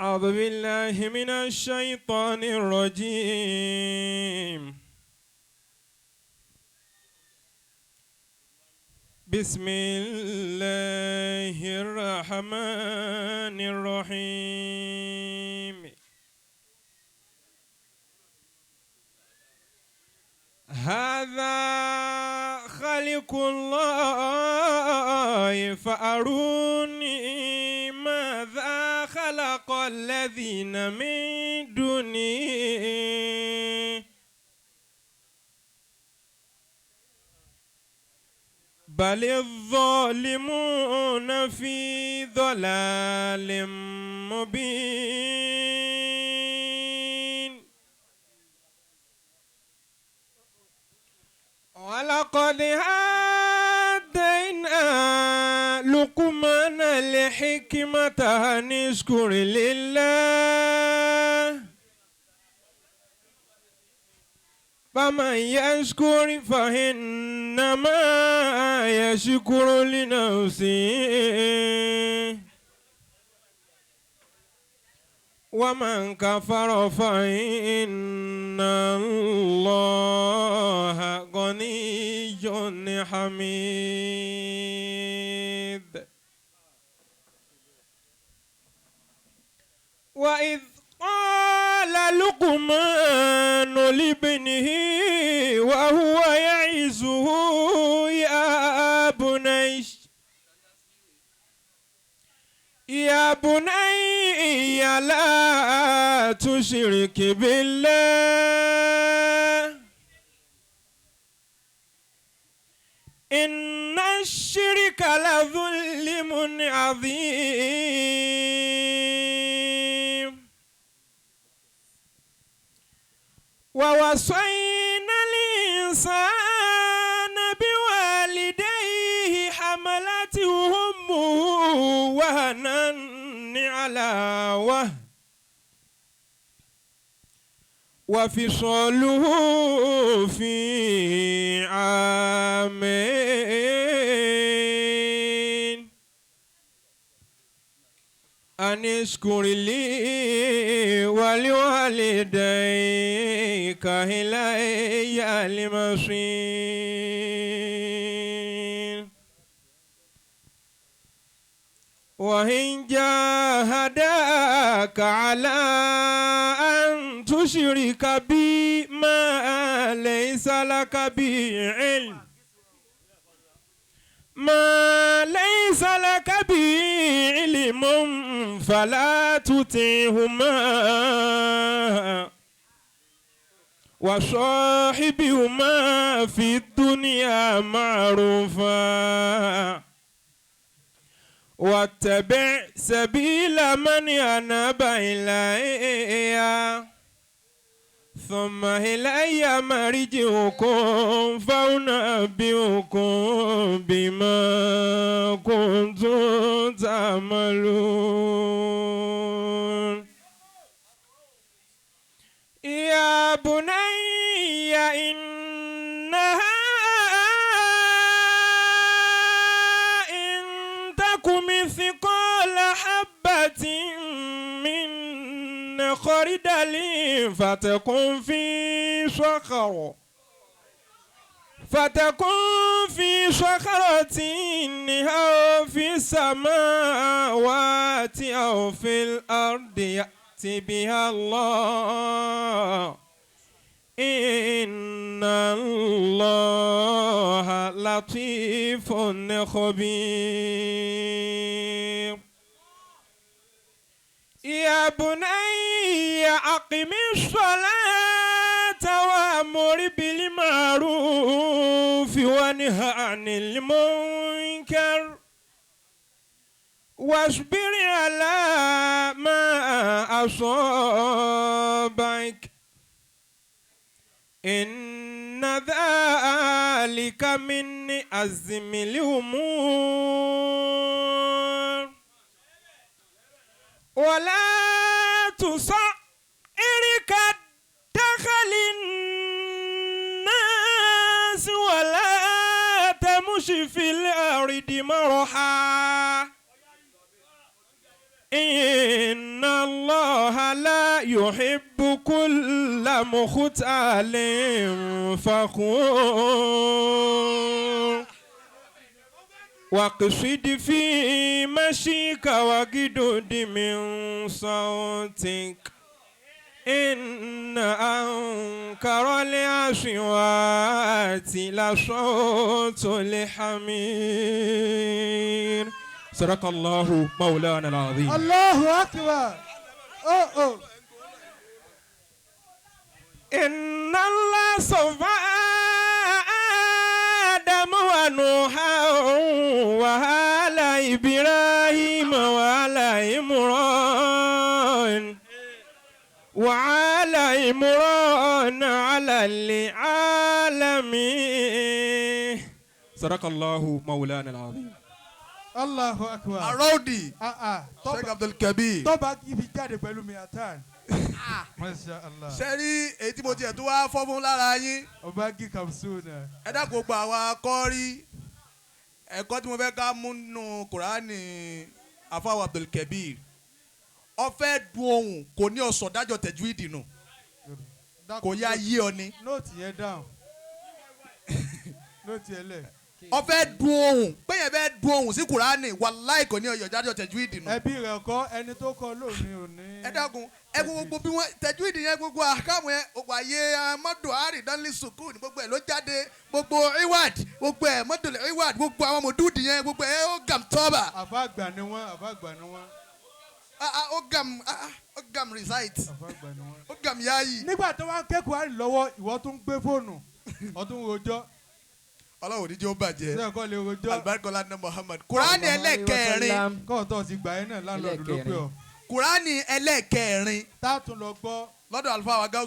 أعوذ بالله من الشيطان الرجيم. بسم الله الرحمن الرحيم. هذا خلق الله فأروني ماذا خلق الذين من دونه. بل الظالمون في ضلال مبين. ولقد آتينا لقمان الحكمة أن اشكر لله فمن يشكر فإنما يشكر لنفسه ومن كفر فإن الله غني حميد. وإذ قال لقمان لابنه وهو يعظه يا بني لا تشرك بالله إن الشرك لظلم عظيم. ووصينا الإنسان بوالديه حملته أمه وهنا على وهن وفصاله في عامين أن اشكر لي ولوالديك إلي المصير. وإن جاهداك على أن تشرك بي ما ليس لك به علم فلا تطعهما وصاحبهما في الدنيا معروفا واتبع سبيل من أناب إلي ثم إلي مرجعكم فأنبئكم بما كنتم تعملون. يا بني إنها إن تك مثقال حبة من خردل فتكن في صخرة أو في السماوات أو في الأرض يأت بها الله إن الله لطيف خبير. يا بني أقم الصلاة وأمر بالمعروف وانه عن المنكر واصبر على ما أصابك إن ذلك من عزم الأمور. ولا تصعر كدخل الناس ولا تمش في الأرض مرحا إن الله الله لا يحب كل مختال فخور. واقصد في مشيك واغضض من صوتك، إن أنكر الأصوات لصوت الحمير. صدق الله مولانا العظيم. Allahu akbar. Oh oh. إن الله اصطفى آدم ونوحا وآل إبراهيم وآل عمران على العالمين. صدق الله مولانا العظيم. Allahu akbar. Arọ́ọ̀dì. Ah ah. Sheikh Abdul Kabir. Tọ́ba kì í fi jáde pẹ̀lú mi àtàn. Masha Allah. Ṣe rí èyí tí mo tiẹ̀ tó wá fọ́ fún lára yín? Ọba gí kapsuna. Ẹ dákun, gba àwa kọ́rí ẹ̀kọ́ tí mo fẹ́ ká mú nù Kùránì àfáwọ̀ Abdul Kabir, ó fẹ́ dun ohùn, kò ní ọ̀sọ̀ dájọ́ tẹ̀jú ìdìnnú, kò yá yé ọ ni. Note yẹn down. Note yẹn lẹ̀. Ó fẹ́ dun ohùn, péyẹ̀ fẹ́ dun ohùn sí Kùránì, wàláì, kò ní ọ̀yọ̀ dájọ́ tẹ̀jú ìdìnnú. Ẹbí rẹ̀ kọ́, ẹni tó kọ lónìí òní. Ẹ dákun, ẹ wo gbogbo bí wọ́n tẹ̀jú ìdì yẹn, gbogbo àkàmù yẹn, gbogbo àyè mọ́dù àrídánlé sùkúù ní gbogbo ẹ̀ ló jáde, gbogbo iwad, gbogbo ẹ̀ mọ́dù iwad, gbogbo àwọn mọ̀dúdì yẹn, gbogbo ẹ̀ ó gàm tọ́ba. Àfa àgbà ni wọ́n, àfa àgbà ni wọ́n. Ah, ah, ó gàm, ah, ah, ó gàm recite. Àfa àgbà ni wọ́n. Ó gàm yáyì. Nígbà tó wá ń kẹ́kọ̀ọ́ àrí lọ́wọ́, ìwọ tó ń gbé fóònù, ọtún rojọ́. Ọlọ́run ní jẹ́ ó bàjẹ́. Ṣé ẹ̀kọ́ lè rojọ́? Alibarikola ní Muhammad, Kùránì ẹlẹ́kẹrin. Kọ́ọ̀tọ̀ ti gbà yín náà, láńlọ́ọ̀dù ló pè ọ́. Kùránì ẹlẹ́kẹrin. Tá a tún lọ gbọ́. Lọ́dọ̀ àlùfáà wa.